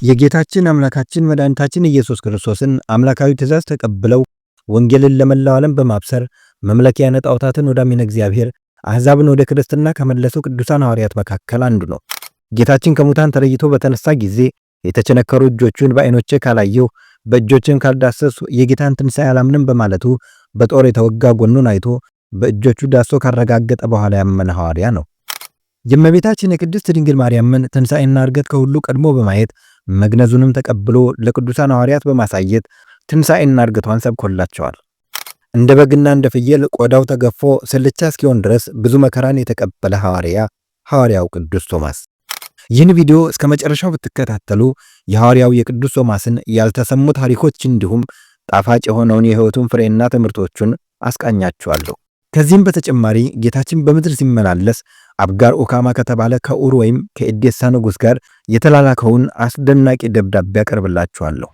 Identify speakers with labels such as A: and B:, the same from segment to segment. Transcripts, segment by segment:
A: የጌታችን አምላካችን መድኃኒታችን ኢየሱስ ክርስቶስን አምላካዊ ትእዛዝ ተቀብለው ወንጌልን ለመላው ዓለም በማብሰር መምለኪያ ጣዖታትን ወደ አሚነ እግዚአብሔር አሕዛብን ወደ ክርስትና ከመለሱ ቅዱሳን ሐዋርያት መካከል አንዱ ነው። ጌታችን ከሙታን ተለይቶ በተነሳ ጊዜ የተቸነከሩ እጆቹን በዓይኖቼ ካላየሁ በእጆቼም ካልዳሰስሁ የጌታን ትንሣኤ አላምንም በማለቱ በጦር የተወጋ ጎኑን አይቶ በእጆቹ ዳስሶ ካረጋገጠ በኋላ ያመነ ሐዋርያ ነው። የእመቤታችን የቅድስት ድንግል ማርያምን ትንሣኤና ዕርገት ከሁሉ ቀድሞ በማየት መግነዙንም ተቀብሎ ለቅዱሳን ሐዋርያት በማሳየት ትንሣኤና ዕርገቷን ሰብኮላቸዋል። እንደ በግና እንደ ፍየል ቆዳው ተገፎ ስልቻ እስኪሆን ድረስ ብዙ መከራን የተቀበለ ሐዋርያ ሐዋርያው ቅዱስ ቶማስ። ይህን ቪዲዮ እስከ መጨረሻው ብትከታተሉ የሐዋርያው የቅዱስ ቶማስን ያልተሰሙ ታሪኮች እንዲሁም ጣፋጭ የሆነውን የሕይወቱን ፍሬና ትምህርቶቹን አስቃኛችኋለሁ። ከዚህም በተጨማሪ ጌታችን በምድር ሲመላለስ አብጋር ኦካማ ከተባለ ከኡር ወይም ከኤዴሳ ንጉሥ ጋር የተላላከውን አስደናቂ ደብዳቤ አቀርብላችኋለሁ።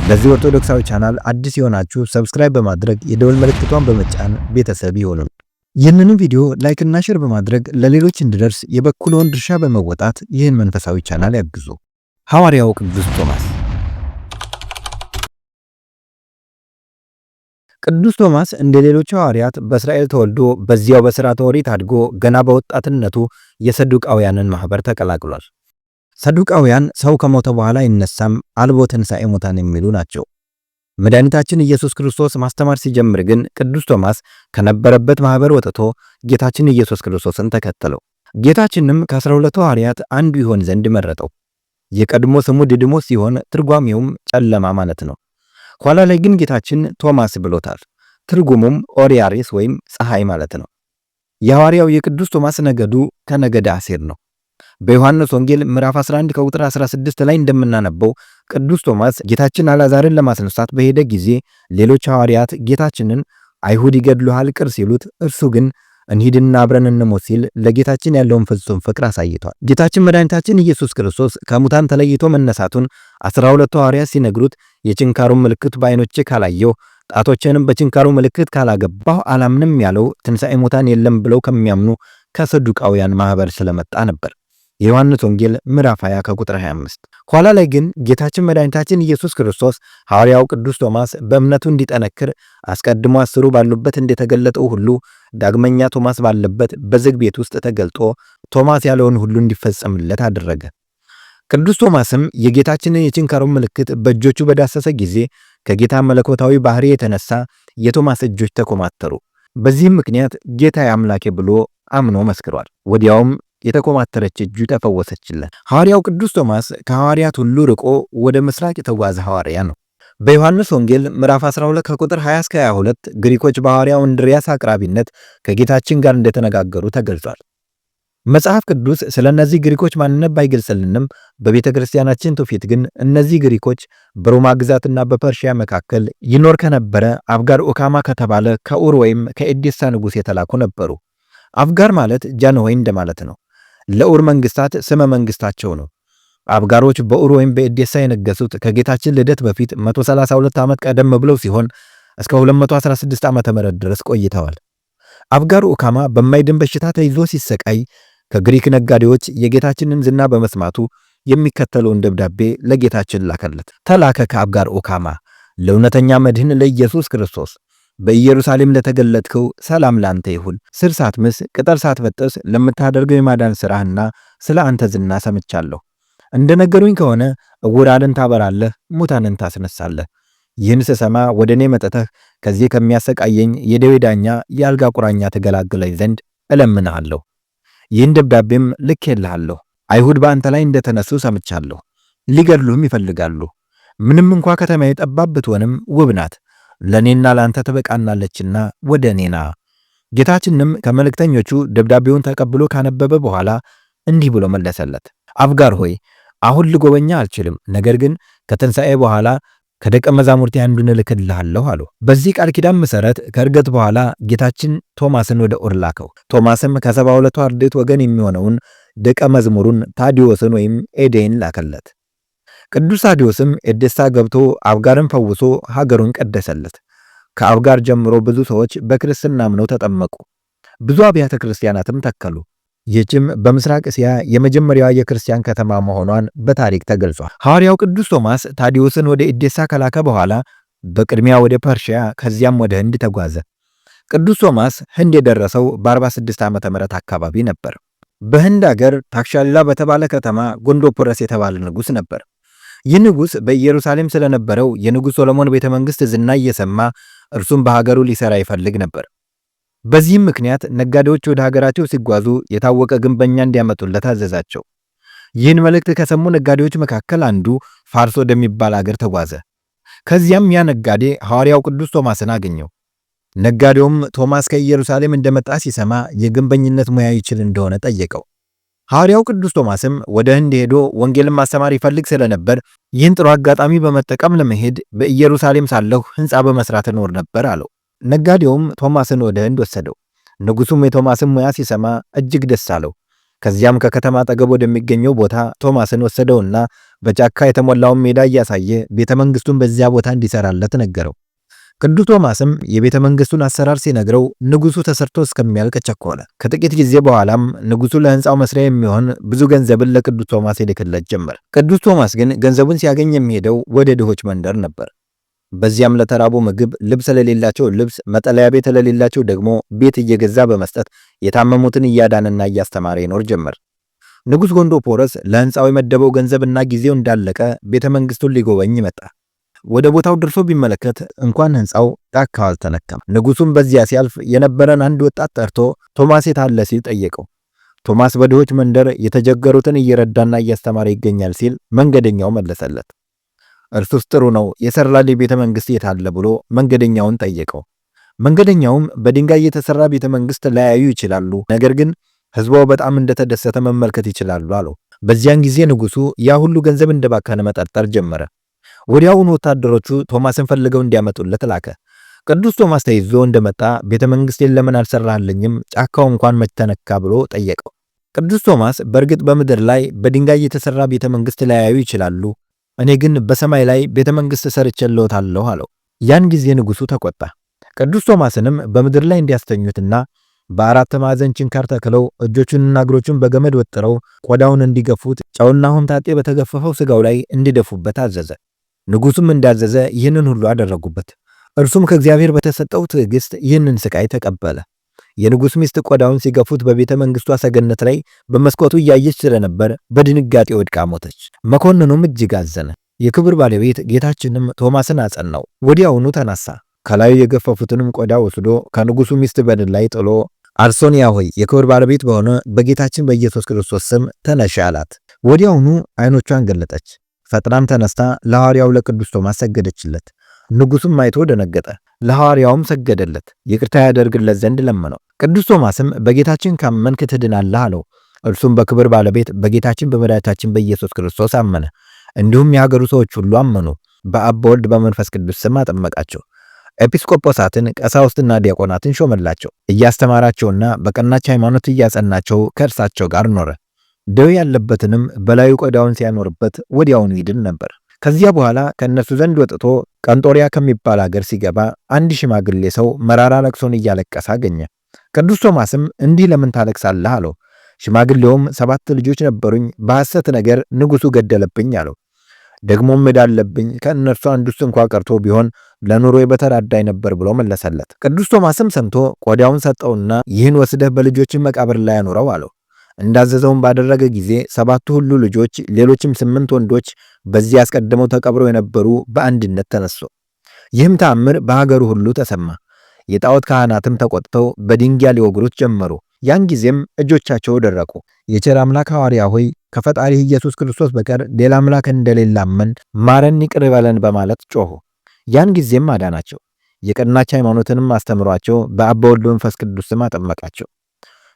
A: ለዚህ ኦርቶዶክሳዊ ቻናል አዲስ የሆናችሁ subscribe በማድረግ የደወል ምልክቷን በመጫን ቤተሰብ ይሁኑ። ይህንንም ቪዲዮ like እና share በማድረግ ለሌሎች እንዲደርስ የበኩልዎን ድርሻ በመወጣት ይህን መንፈሳዊ ቻናል ያግዙ። ሐዋርያው ቅዱስ ቶማስ። ቅዱስ ቶማስ እንደ ሌሎቹ ሐዋርያት በእስራኤል ተወልዶ በዚያው በሥርዓተ ኦሪት አድጎ ገና በወጣትነቱ የሰዱቃውያንን ማኅበር ተቀላቅሏል። ሰዱቃውያን ሰው ከሞተ በኋላ አይነሳም፣ አልቦ ትንሣኤ ሙታን የሚሉ ናቸው። መድኃኒታችን ኢየሱስ ክርስቶስ ማስተማር ሲጀምር ግን ቅዱስ ቶማስ ከነበረበት ማኅበር ወጥቶ ጌታችን ኢየሱስ ክርስቶስን ተከተለው። ጌታችንም ከ12ቱ ሐዋርያት አንዱ ይሆን ዘንድ መረጠው። የቀድሞ ስሙ ዲድሞስ ሲሆን ትርጓሜውም ጨለማ ማለት ነው። ኋላ ላይ ግን ጌታችን ቶማስ ብሎታል። ትርጉሙም ኦሪያሬስ ወይም ፀሐይ ማለት ነው። የሐዋርያው የቅዱስ ቶማስ ነገዱ ከነገደ አሴር ነው። በዮሐንስ ወንጌል ምዕራፍ 11 ከቁጥር 16 ላይ እንደምናነበው ቅዱስ ቶማስ ጌታችን አልዓዛርን ለማስነሳት በሄደ ጊዜ ሌሎች ሐዋርያት ጌታችንን አይሁድ ይገድሉሃል ቅር ሲሉት፣ እርሱ ግን እንሂድና አብረን እንሞት ሲል ለጌታችን ያለውን ፍጹም ፍቅር አሳይቷል። ጌታችን መድኃኒታችን ኢየሱስ ክርስቶስ ከሙታን ተለይቶ መነሳቱን 12ቱ ሐዋርያት ሲነግሩት የችንካሩን ምልክት በዓይኖቼ ካላየሁ ጣቶቼንም በችንካሩ ምልክት ካላገባሁ አላምንም ያለው ትንሣኤ ሙታን የለም ብለው ከሚያምኑ ከሰዱቃውያን ማኅበር ስለመጣ ነበር። የዮሐንስ ወንጌል ምዕራፍ 20 ከቁጥር 25። ኋላ ላይ ግን ጌታችን መድኃኒታችን ኢየሱስ ክርስቶስ ሐዋርያው ቅዱስ ቶማስ በእምነቱ እንዲጠነክር አስቀድሞ 10ሩ ባሉበት እንደተገለጠው ሁሉ ዳግመኛ ቶማስ ባለበት በዝግ ቤት ውስጥ ተገልጦ ቶማስ ያለውን ሁሉ እንዲፈጸምለት አደረገ። ቅዱስ ቶማስም የጌታችንን የችንካሩን ምልክት በእጆቹ በዳሰሰ ጊዜ ከጌታ መለኮታዊ ባህሪ የተነሳ የቶማስ እጆች ተኮማተሩ። በዚህም ምክንያት ጌታዬ አምላኬ ብሎ አምኖ መስክሯል። ወዲያውም የተኮማተረች እጁ ተፈወሰችለት። ሐዋርያው ቅዱስ ቶማስ ከሐዋርያት ሁሉ ርቆ ወደ ምስራቅ የተጓዘ ሐዋርያ ነው። በዮሐንስ ወንጌል ምዕራፍ 12 ከቁጥር 20 እስከ 22 ግሪኮች በሐዋርያው እንድርያስ አቅራቢነት ከጌታችን ጋር እንደተነጋገሩ ተገልጿል። መጽሐፍ ቅዱስ ስለ እነዚህ ግሪኮች ማንነት ባይገልጽልንም በቤተ ክርስቲያናችን ትውፊት ግን እነዚህ ግሪኮች በሮማ ግዛትና በፐርሺያ መካከል ይኖር ከነበረ አብጋር ኦካማ ከተባለ ከኡር ወይም ከኤዴሳ ንጉሥ የተላኩ ነበሩ። አብጋር ማለት ጃንሆይ እንደማለት ነው። ለኡር መንግስታት ስመ መንግስታቸው ነው። አብጋሮች በኡር ወይም በኤዴሳ የነገሱት ከጌታችን ልደት በፊት 132 ዓመት ቀደም ብለው ሲሆን እስከ 216 ዓመተ ምህረት ድረስ ቆይተዋል። አብጋር ኦካማ በማይድን በሽታ ተይዞ ሲሰቃይ ከግሪክ ነጋዴዎች የጌታችንን ዝና በመስማቱ የሚከተለውን ደብዳቤ ለጌታችን ላከለት። ተላከ ከአብጋር ኦካማ ለእውነተኛ መድህን ለኢየሱስ ክርስቶስ በኢየሩሳሌም ለተገለጥከው ሰላም ላንተ ይሁን። ስር ሳትምስ ቅጠል ሳትበጥስ ለምታደርገው የማዳን ሥራህና ስለ አንተ ዝና ሰምቻለሁ። እንደ ነገሩኝ ከሆነ ዕውራንን ታበራለህ፣ ሙታንን ታስነሳለህ። ይህን ስሰማ ወደ እኔ መጥተህ ከዚህ ከሚያሰቃየኝ የደዌ ዳኛ የአልጋ ቁራኛ ትገላግለኝ ዘንድ እለምንሃለሁ። ይህን ደብዳቤም ልኬልሃለሁ። አይሁድ በአንተ ላይ እንደተነሱ ሰምቻለሁ፣ ሊገድሉህም ይፈልጋሉ። ምንም እንኳ ከተማዬ ጠባብ ብትሆንም ውብ ናት፣ ለእኔና ለአንተ ትበቃናለችና ወደ እኔ ና። ጌታችንም ከመልእክተኞቹ ደብዳቤውን ተቀብሎ ካነበበ በኋላ እንዲህ ብሎ መለሰለት። አብጋር ሆይ አሁን ልጎበኛ አልችልም፣ ነገር ግን ከትንሣኤ በኋላ ከደቀ መዛሙርቴ አንዱን እልክልሃለሁ አለው። በዚህ ቃል ኪዳን መሠረት ከዕርገት በኋላ ጌታችን ቶማስን ወደ ኡር ላከው። ቶማስም ከ72ቱ አርድእት ወገን የሚሆነውን ደቀ መዝሙሩን ታዲዮስን ወይም ኤዴን ላከለት። ቅዱስ ታዲዮስም ኤዴሳ ገብቶ አብጋርን ፈውሶ ሀገሩን ቀደሰለት። ከአብጋር ጀምሮ ብዙ ሰዎች በክርስትና አምነው ተጠመቁ። ብዙ አብያተ ክርስቲያናትም ተከሉ። ይህችም በምስራቅ እስያ የመጀመሪያዋ የክርስቲያን ከተማ መሆኗን በታሪክ ተገልጿል። ሐዋርያው ቅዱስ ቶማስ ታዲዮስን ወደ ኤዴሳ ከላከ በኋላ በቅድሚያ ወደ ፐርሺያ ከዚያም ወደ ህንድ ተጓዘ። ቅዱስ ቶማስ ህንድ የደረሰው በ46 ዓመተ ምህረት አካባቢ ነበር። በህንድ አገር ታክሻላ በተባለ ከተማ ጎንዶፖረስ የተባለ ንጉሥ ነበር። ይህ ንጉሥ በኢየሩሳሌም ስለነበረው የንጉሥ ሶሎሞን ቤተ መንግሥት ዝና እየሰማ እርሱም በሀገሩ ሊሰራ ይፈልግ ነበር። በዚህም ምክንያት ነጋዴዎች ወደ ሀገራቸው ሲጓዙ የታወቀ ግንበኛ እንዲያመጡለት አዘዛቸው። ይህን መልእክት ከሰሙ ነጋዴዎች መካከል አንዱ ፋርስ ወደሚባል አገር ተጓዘ። ከዚያም ያ ነጋዴ ሐዋርያው ቅዱስ ቶማስን አገኘው። ነጋዴውም ቶማስ ከኢየሩሳሌም እንደመጣ ሲሰማ የግንበኝነት ሙያ ይችል እንደሆነ ጠየቀው። ሐዋርያው ቅዱስ ቶማስም ወደ ህንድ ሄዶ ወንጌልን ማስተማር ይፈልግ ስለነበር ይህን ጥሩ አጋጣሚ በመጠቀም ለመሄድ በኢየሩሳሌም ሳለሁ ሕንፃ በመስራት እኖር ነበር አለው። ነጋዴውም ቶማስን ወደ ህንድ ወሰደው። ንጉሱም የቶማስን ሙያ ሲሰማ እጅግ ደስ አለው። ከዚያም ከከተማ አጠገብ ወደሚገኘው ቦታ ቶማስን ወሰደውና በጫካ የተሞላውን ሜዳ እያሳየ ቤተ መንግስቱን በዚያ ቦታ እንዲሰራለት ነገረው። ቅዱስ ቶማስም የቤተ መንግስቱን አሰራር ሲነግረው ንጉሱ ተሰርቶ እስከሚያልቅ ቸኮለ። ከጥቂት ጊዜ በኋላም ንጉሱ ለህንፃው መስሪያ የሚሆን ብዙ ገንዘብን ለቅዱስ ቶማስ ይልክለት ጀመር። ቅዱስ ቶማስ ግን ገንዘቡን ሲያገኝ የሚሄደው ወደ ድሆች መንደር ነበር። በዚያም ለተራቡ ምግብ፣ ልብስ ለሌላቸው ልብስ፣ መጠለያ ቤት ለሌላቸው ደግሞ ቤት እየገዛ በመስጠት የታመሙትን እያዳነና እያስተማረ ይኖር ጀመር። ንጉሥ ጎንዶፖረስ ለህንፃው የመደበው ገንዘብና ጊዜው እንዳለቀ ቤተ መንግስቱን ሊጎበኝ መጣ። ወደ ቦታው ደርሶ ቢመለከት እንኳን ህንፃው ጫካው አልተነካም። ንጉሱም በዚያ ሲያልፍ የነበረን አንድ ወጣት ጠርቶ ቶማስ የት አለ ሲል ጠየቀው። ቶማስ በድሆች መንደር የተቸገሩትን እየረዳና እያስተማረ ይገኛል ሲል መንገደኛው መለሰለት። እርሱስ ጥሩ ነው፣ የሰራልኝ ቤተ መንግስት የት አለ ብሎ መንገደኛውን ጠየቀው። መንገደኛውም በድንጋይ የተሰራ ቤተ መንግስት ላያዩ ይችላሉ፣ ነገር ግን ህዝቡ በጣም እንደተደሰተ መመልከት ይችላሉ አለው። በዚያን ጊዜ ንጉሱ ያ ሁሉ ገንዘብ እንደባከነ መጠርጠር ጀመረ። ወዲያውኑ ወታደሮቹ ቶማስን ፈልገው እንዲያመጡለት ላከ። ቅዱስ ቶማስ ተይዞ እንደመጣ ቤተ መንግስቴን ለምን አልሰራህልኝም? ጫካው እንኳን መች ተነካ ብሎ ጠየቀው። ቅዱስ ቶማስ በእርግጥ በምድር ላይ በድንጋይ የተሰራ ቤተ መንግስት ላያዩ ይችላሉ፣ እኔ ግን በሰማይ ላይ ቤተ መንግስት ሰርቼልዎታለሁ አለው። ያን ጊዜ ንጉሱ ተቆጣ። ቅዱስ ቶማስንም በምድር ላይ እንዲያስተኙትና በአራት ማዕዘን ችንካር ተክለው እጆቹንና እግሮቹን በገመድ ወጥረው ቆዳውን እንዲገፉት ጨውና ሆምጣጤ በተገፈፈው ስጋው ላይ እንዲደፉበት አዘዘ። ንጉሱም እንዳዘዘ ይህንን ሁሉ አደረጉበት። እርሱም ከእግዚአብሔር በተሰጠው ትዕግስት ይህንን ስቃይ ተቀበለ። የንጉሥ ሚስት ቆዳውን ሲገፉት በቤተ መንግስቷ ሰገነት ላይ በመስኮቱ እያየች ስለነበር በድንጋጤ ወድቃ ሞተች። መኮንኑም እጅግ አዘነ። የክብር ባለቤት ጌታችንም ቶማስን አጸናው። ወዲያውኑ ተነሳ። ከላዩ የገፈፉትንም ቆዳ ወስዶ ከንጉሱ ሚስት በድን ላይ ጥሎ አርሶንያ ሆይ የክብር ባለቤት በሆነ በጌታችን በኢየሱስ ክርስቶስ ስም ተነሺ አላት። ወዲያውኑ ዓይኖቿን ገለጠች። ፈጥናም ተነስታ ለሐዋርያው ለቅዱስ ቶማስ ሰገደችለት። ንጉሱም አይቶ ደነገጠ። ለሐዋርያውም ሰገደለት፣ ይቅርታ ያደርግለት ዘንድ ለመነው። ቅዱስ ቶማስም በጌታችን ካመንክ ትድናለህ አለው። እርሱም በክብር ባለቤት በጌታችን በመድኃኒታችን በኢየሱስ ክርስቶስ አመነ። እንዲሁም የሀገሩ ሰዎች ሁሉ አመኑ። በአብ በወልድ በመንፈስ ቅዱስ ስም አጠመቃቸው። ኤጲስቆጶሳትን፣ ቀሳውስትና ዲያቆናትን ሾመላቸው። እያስተማራቸውና በቀናች ሃይማኖት እያጸናቸው ከእርሳቸው ጋር ኖረ። ደዌ ያለበትንም በላዩ ቆዳውን ሲያኖርበት ወዲያውኑ ይድን ነበር። ከዚያ በኋላ ከእነሱ ዘንድ ወጥቶ ቀንጦሪያ ከሚባል አገር ሲገባ አንድ ሽማግሌ ሰው መራራ ለቅሶን እያለቀሰ አገኘ። ቅዱስ ቶማስም እንዲህ ለምን ታለቅሳለህ አለው። ሽማግሌውም 7 ልጆች ነበሩኝ፣ በሐሰት ነገር ንጉሡ ገደለብኝ አለው። ደግሞም ዕዳ አለብኝ፣ ከእነርሱ አንዱስ እንኳ ቀርቶ ቢሆን ለኑሮዬ በተራዳኝ ነበር ብሎ መለሰለት። ቅዱስ ቶማስም ሰምቶ ቆዳውን ሰጠውና ይህን ወስደህ በልጆች መቃብር ላይ አኑረው አለው። እንዳዘዘውም ባደረገ ጊዜ 7ቱ ሁሉ ልጆች ሌሎችም 8 ወንዶች በዚህ አስቀድመው ተቀብረው የነበሩ በአንድነት ተነሱ። ይህም ተአምር በሀገሩ ሁሉ ተሰማ። የጣዖት ካህናትም ተቆጥተው በድንጋይ ሊወግሩት ጀመሩ። ያን ጊዜም እጆቻቸው ደረቁ። የቸር አምላክ ሐዋርያ ሆይ ከፈጣሪህ ኢየሱስ ክርስቶስ በቀር ሌላ አምላክ እንደሌለ አመን፣ ማረን፣ ይቅር በለን በማለት ጮኹ። ያን ጊዜም አዳናቸው። የቀናች ሃይማኖትንም አስተምሯቸው በአብ በወልድ በመንፈስ ቅዱስ ስም አጠመቃቸው።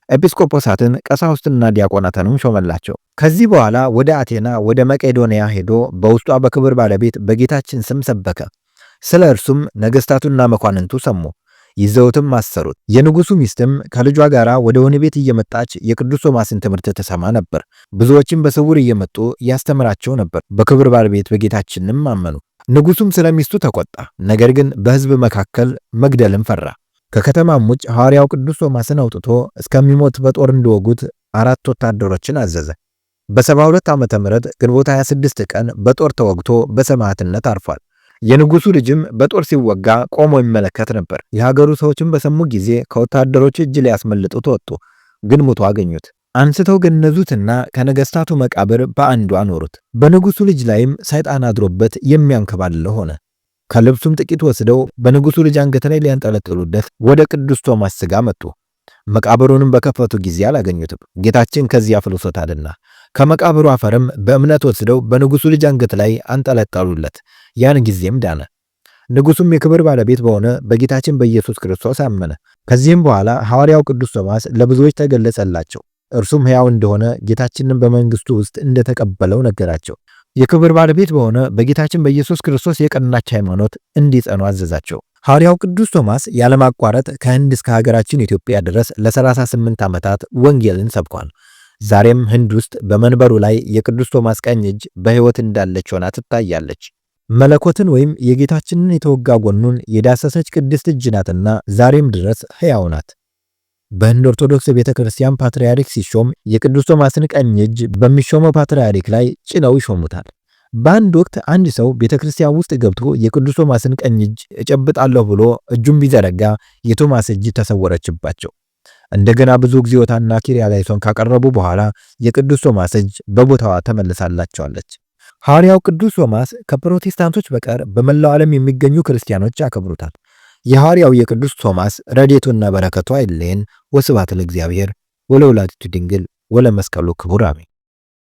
A: ኤጲስቆጶሳትን ቀሳውስትና ዲያቆናትንም ሾመላቸው። ከዚህ በኋላ ወደ አቴና ወደ መቄዶንያ ሄዶ በውስጧ በክብር ባለቤት በጌታችን ስም ሰበከ። ስለ እርሱም ነገሥታቱና መኳንንቱ ሰሙ፣ ይዘውትም አሰሩት። የንጉሱ ሚስትም ከልጇ ጋር ወደ ወህኒ ቤት እየመጣች የቅዱስ ቶማስን ትምህርት ትሰማ ነበር። ብዙዎችም በስውር እየመጡ ያስተምራቸው ነበር። በክብር ባለቤት በጌታችንም አመኑ። ንጉሱም ስለ ሚስቱ ተቆጣ። ነገር ግን በሕዝብ መካከል መግደልም ፈራ። ከከተማም ውጭ ሐዋርያው ቅዱስ ቶማስን አውጥቶ እስከሚሞት በጦር እንዲወጉት አራት ወታደሮችን አዘዘ። በ72 ዓመተ ምህረት ግንቦት 26 ቀን በጦር ተወግቶ በሰማዕትነት አርፏል። የንጉሱ ልጅም በጦር ሲወጋ ቆሞ ይመለከት ነበር። የሀገሩ ሰዎችም በሰሙ ጊዜ ከወታደሮች እጅ ሊያስመልጡት ወጡ፣ ግን ሙቶ አገኙት። አንስተው ገነዙትና ከነገስታቱ መቃብር በአንዱ አኖሩት። በንጉሱ ልጅ ላይም ሰይጣን አድሮበት የሚያንከባልለው ሆነ። ከልብሱም ጥቂት ወስደው በንጉሱ ልጅ አንገት ላይ ሊያንጠለጥሉለት ወደ ቅዱስ ቶማስ ሥጋ መጡ። መቃብሩንም በከፈቱ ጊዜ አላገኙትም፣ ጌታችን ከዚያ አፍልሶታልና። ከመቃብሩ አፈርም በእምነት ወስደው በንጉሱ ልጅ አንገት ላይ አንጠለጠሉለት። ያን ጊዜም ዳነ። ንጉሱም የክብር ባለቤት በሆነ በጌታችን በኢየሱስ ክርስቶስ አመነ። ከዚህም በኋላ ሐዋርያው ቅዱስ ቶማስ ለብዙዎች ተገለጸላቸው። እርሱም ሕያው እንደሆነ ጌታችንን በመንግስቱ ውስጥ እንደተቀበለው ነገራቸው። የክብር ባለቤት በሆነ በጌታችን በኢየሱስ ክርስቶስ የቀናች ሃይማኖት እንዲጸኑ አዘዛቸው። ሐዋርያው ቅዱስ ቶማስ ያለማቋረጥ ከህንድ እስከ ሀገራችን ኢትዮጵያ ድረስ ለ38 ዓመታት ወንጌልን ሰብኳል። ዛሬም ህንድ ውስጥ በመንበሩ ላይ የቅዱስ ቶማስ ቀኝ እጅ በሕይወት እንዳለች ሆና ትታያለች። መለኮትን ወይም የጌታችንን የተወጋ ጎኑን የዳሰሰች ቅድስት እጅ ናትና ዛሬም ድረስ ሕያው ናት። በህንድ ኦርቶዶክስ ቤተ ክርስቲያን ፓትርያርክ ሲሾም የቅዱስ ቶማስን ቀኝ እጅ በሚሾመው ፓትርያርክ ላይ ጭነው ይሾሙታል። በአንድ ወቅት አንድ ሰው ቤተ ክርስቲያን ውስጥ ገብቶ የቅዱስ ቶማስን ቀኝ እጅ እጨብጣለሁ ብሎ እጁን ቢዘረጋ የቶማስ እጅ ተሰወረችባቸው። እንደገና ብዙ እግዚኦታና ኪርያላይሶን ካቀረቡ በኋላ የቅዱስ ቶማስ እጅ በቦታዋ ተመልሳላቸዋለች። ሐዋርያው ቅዱስ ቶማስ ከፕሮቴስታንቶች በቀር በመላው ዓለም የሚገኙ ክርስቲያኖች ያከብሩታል። የሐዋርያው የቅዱስ ቶማስ ረድኤቱና በረከቱ አይለየን። ወስብሐት ለእግዚአብሔር ወለወላዲቱ ድንግል ወለመስቀሉ ክቡር አሜን።